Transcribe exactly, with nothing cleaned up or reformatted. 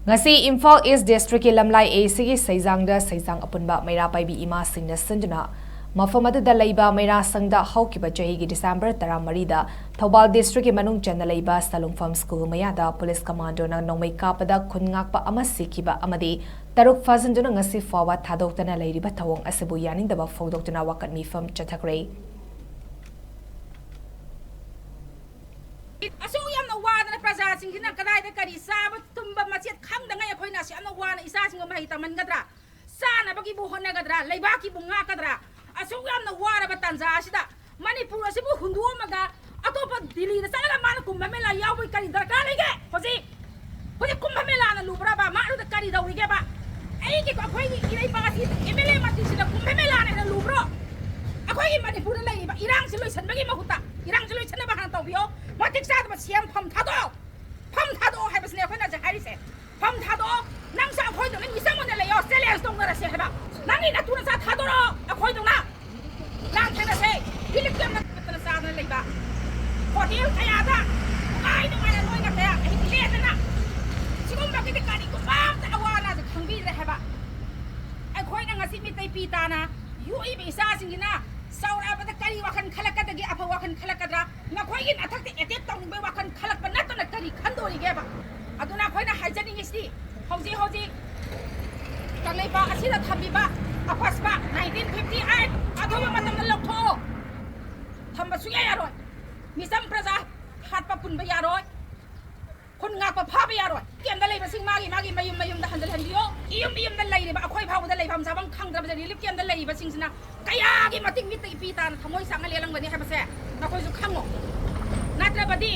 ꯉꯁꯤ ꯏꯝꯐꯥꯜ ꯏꯁ ꯗꯤꯁꯇ꯭ꯔꯤꯛꯀꯤ ꯂꯝꯂꯥꯏ ꯑꯦ ꯁꯤꯒꯤ ꯁꯩꯖꯥꯡꯗ ꯁꯩꯖꯥꯡ ꯑꯄꯨꯟꯕ ꯃꯩꯔꯥ ꯄꯥꯏꯕꯤ ꯏꯃꯥꯁꯤꯡꯅ ꯁꯤꯟꯗꯨꯅ ꯃꯐꯝ ꯑꯗꯨꯗ ꯂꯩꯕ ꯃꯩꯔꯥ ꯁꯪꯗ ꯍꯧꯈꯤꯕ ꯆꯍꯤꯒꯤ ꯗꯤꯁꯦꯝꯕꯔ ꯇꯔꯥꯃꯔꯤꯗ ꯊꯧꯕꯥꯜ ꯗꯤꯁꯇ꯭ꯔꯤꯛꯀꯤ ꯃꯅꯨꯡ ꯆꯟꯅ ꯂꯩꯕ ꯁꯂꯨꯡꯐꯝ ꯁ꯭ꯀꯨꯜ ꯃꯌꯥꯗ ꯄꯨꯂꯤꯁ ꯀꯃꯥꯟꯗꯣꯅ ꯅꯣꯡꯃꯩ ꯀꯥꯞꯄꯗ ꯈꯨꯟ ꯉꯥꯛꯄ ꯑꯃ ꯁꯤꯈꯤꯕ ꯑꯃꯗꯤ ꯇꯔꯨꯛ ꯐꯥꯖꯤꯟꯗꯨꯅ ꯉꯁꯤ ꯐꯥꯎꯕ ꯊꯥꯗꯣꯛꯇꯅ ꯂꯩꯔꯤꯕ ꯊꯧꯑꯣꯡ ꯑꯁꯤꯕꯨ ꯌꯥꯅꯤꯡꯗꯕ ꯐꯣꯡꯗꯣꯛꯇꯨꯅ ꯋꯥꯀꯠ ꯃꯤꯐꯝ ꯆꯠꯊꯈ꯭ꯔꯦ꯫ ꯑꯁꯨꯛ ꯌꯥꯝꯅ ꯋꯥꯗꯅ ꯄ꯭ꯔꯖꯥꯁꯤꯡꯁꯤꯅ ꯀꯗꯥꯏꯗ ꯀꯔꯤ ꯆꯥꯕ ꯇꯨꯝꯕ ꯃꯆꯦꯠ ꯈꯪꯗꯉꯩ ꯑꯩꯈꯣꯏꯅ ꯑꯁꯨꯛ ꯌꯥꯝꯅ ꯋꯥꯅ ꯏꯆꯥꯁꯤꯡꯕꯨ ꯃꯍꯩ ꯇꯝꯍꯟꯒꯗ꯭ꯔꯥ? ꯆꯥꯅꯕꯒꯤꯕꯨ ꯍꯣꯠꯅꯒꯗ꯭ꯔꯥ? ꯂꯩꯕꯥꯛꯀꯤꯕꯨ ꯉꯥꯛꯀꯗ꯭ꯔꯥ? ꯑꯁꯨꯛ ꯌꯥꯝꯅ ꯋꯥꯔꯕ ꯇꯥꯟꯖꯥ ꯑꯁꯤꯗ ꯃꯅꯤꯄꯨꯔ ꯑꯁꯤꯕꯨ ꯍꯨꯟꯗꯣꯛꯑꯝꯃꯒ ꯑꯇꯣꯞꯄ ꯗꯤꯜꯂꯤꯗ ꯆꯠꯂꯒ ꯃꯥꯅ ꯀꯨꯝꯚ ꯃꯦꯂꯥ ꯌꯥꯎꯕꯒꯤ ꯀꯔꯤ ꯗꯔꯀꯥꯔ ꯂꯩꯒꯦ? ꯍꯧꯖꯤꯛ, ꯍꯧꯖꯤꯛ ꯀꯨꯝꯚ ꯃꯦꯂꯥꯅ ꯂꯨꯕ꯭ꯔꯕ? ꯃꯥ ꯑꯗꯨꯗ ꯀꯔꯤ ꯇꯧꯔꯤꯒꯦꯕ? ꯑꯩꯒꯤ, ꯑꯩꯈꯣꯏꯒꯤ ꯏꯔꯩꯄꯥꯛ ꯑꯁꯤ ꯑꯦꯝ ꯑꯦꯜ ꯑꯦ ꯃꯟꯇ꯭ꯔꯤꯁꯤꯡꯅ ꯀꯨꯝꯚ ꯃꯦꯂꯥꯅ ꯍꯦꯟꯅ ꯂꯨꯕ꯭ꯔꯣ? ꯑꯩꯈꯣꯏꯒꯤ ꯃꯅꯤꯄꯨꯔꯗ ꯂꯩꯔꯤꯕ ꯏꯔꯥꯡꯁꯤ ꯂꯣꯏꯁꯤꯟꯕꯒꯤ ꯃꯍꯨꯠꯇ, ꯏꯔꯥꯡꯁꯤ ꯂꯣꯏꯁꯤꯟꯅꯕ ꯍꯥꯟꯅ ꯇꯧꯕꯤꯌꯣ꯫ ꯃꯇꯤꯛ ꯆꯥꯗꯕ ꯁꯤ ꯑꯦꯝ ꯐꯝ ꯊꯥꯗꯣꯛꯑꯣ꯫ ꯐꯝ ꯊꯥꯗꯣꯛꯑꯣ ꯍꯥꯏꯕꯁꯤꯅꯦ ꯑꯩꯈꯣꯏꯅ ꯍꯧꯖꯤꯛ ꯍꯥꯏꯔꯤꯁꯦ꯫ ꯐꯝ ꯊꯥꯗꯣꯛꯑꯣ꯫ ꯅꯪꯁꯨ ꯑꯩꯈꯣꯏꯗꯧꯅ ꯃꯤꯆꯪ ꯑꯣꯏꯅ ꯂꯩꯌꯣ, ꯆꯦꯂꯦꯟꯖ ꯇꯧꯅꯔꯁꯦ ꯍꯥꯏꯕ꯫ ꯅꯪꯒꯤ ꯅꯇꯨ ꯅꯆꯥ ꯊꯥꯗꯣꯔꯛꯑꯣ ꯑꯩꯈꯣꯏꯗꯧꯅ꯫ ꯂꯥꯟ ꯊꯦꯡꯅꯁꯦ꯫ ꯔꯤꯂꯤꯐ ꯀꯦꯝꯞ ꯅꯠꯇꯅ ꯆꯥꯗꯅ ꯂꯩꯕ, ꯍꯣꯇꯦꯜ ꯀꯌꯥꯗ ꯅꯨꯡꯉꯥꯏ ꯅꯨꯡꯉꯥꯏꯅ ꯅꯣꯏꯅ ꯀꯌꯥ ꯑꯍꯤꯡ ꯂꯦꯟꯗꯅ ꯁꯤꯒꯨꯝꯕꯒꯤꯗꯤ ꯀꯔꯤꯒꯨꯝꯕ ꯑꯝꯇ ꯑꯋꯥ ꯑꯅꯥꯁꯦ ꯈꯪꯕꯤꯗ꯭ꯔꯦ ꯍꯥꯏꯕ꯫ ꯑꯩꯈꯣꯏꯅ ꯉꯁꯤ ꯃꯤꯠꯇꯩ ꯄꯤ ꯇꯥꯅ ꯌꯣꯛꯏꯕ ꯏꯆꯥꯁꯤꯡꯁꯤꯅ ꯆꯥꯎꯔꯛꯑꯕꯗ ꯀꯔꯤ ꯋꯥꯈꯜ ꯈꯜꯂꯛꯀꯗꯒꯦ? ꯑꯐꯕ ꯋꯥꯈꯜ ꯈꯜꯂꯛꯀꯗ꯭ꯔꯥ? ꯃꯈꯣꯏꯒꯤ ꯃꯊꯛꯇ ꯑꯦꯇꯦꯛ ꯇꯧꯅꯤꯡꯕꯒꯤ ꯋꯥꯈꯜ ꯈꯜꯂꯛꯄ ꯅꯠꯇꯅ ꯀꯔꯤ ꯈꯟꯗꯣꯔꯤꯒꯦꯕ? ꯑꯗꯨꯅ ꯑꯩꯈꯣꯏꯅ ꯍꯥꯏꯖꯅꯤꯡꯉꯤꯁꯤ, ꯍꯧꯖꯤꯛ ꯍꯧꯖꯤꯛ ꯀꯪꯂꯩꯄꯥꯛ ꯑꯁꯤꯗ ꯊꯝꯕꯤꯕ ꯑꯄꯁꯄ nineteen fifty eight ꯑꯊꯨꯕ ꯃꯇꯝꯗ ꯂꯧꯊꯣꯛꯑꯣ꯫ ꯊꯝꯕ ꯁꯨꯡꯌꯥ ꯌꯥꯔꯣꯏ꯫ ꯃꯤꯆꯝ ꯄ꯭ꯔꯖꯥ ꯍꯥꯠꯄ ꯄꯨꯟꯕ ꯌꯥꯔꯣꯏ꯫ ꯈꯨꯟ ꯉꯥꯛꯄ ꯐꯥꯕ ꯌꯥꯔꯣꯏ꯫ ꯀꯦꯝꯗ ꯂꯩꯕꯁꯤꯡ ꯃꯥꯒꯤ ꯃꯥꯒꯤ ꯃꯌꯨꯝ ꯃꯌꯨꯝꯗ ꯍꯟꯖꯤꯜꯍꯟꯕꯤꯌꯣ꯫ ꯏꯌꯨꯝ ꯏꯌꯨꯝꯗ ꯂꯩꯔꯤꯕ ꯑꯩꯈꯣꯏ ꯐꯥꯎꯕꯗ ꯂꯩꯐꯝ ꯆꯥꯐꯝ ꯈꯪꯗ꯭ꯔꯕꯁꯦ ꯔꯤꯂꯤꯐ ꯀꯦꯝꯗ ꯂꯩꯔꯤꯕꯁꯤꯡꯁꯤꯅ ꯀꯌꯥꯒꯤ ꯃꯇꯤꯛ ꯃꯤꯠꯇ ꯏꯄꯤ ꯇꯥꯅ ꯊꯃꯣꯏ ꯆꯥꯛꯅ ꯂꯦꯜꯂꯝꯒꯅꯤ ꯍꯥꯏꯕꯁꯦ ꯅꯈꯣꯏꯁꯨ ꯈꯪꯉꯣ꯫ ꯅꯠꯇ꯭ꯔꯕꯗꯤ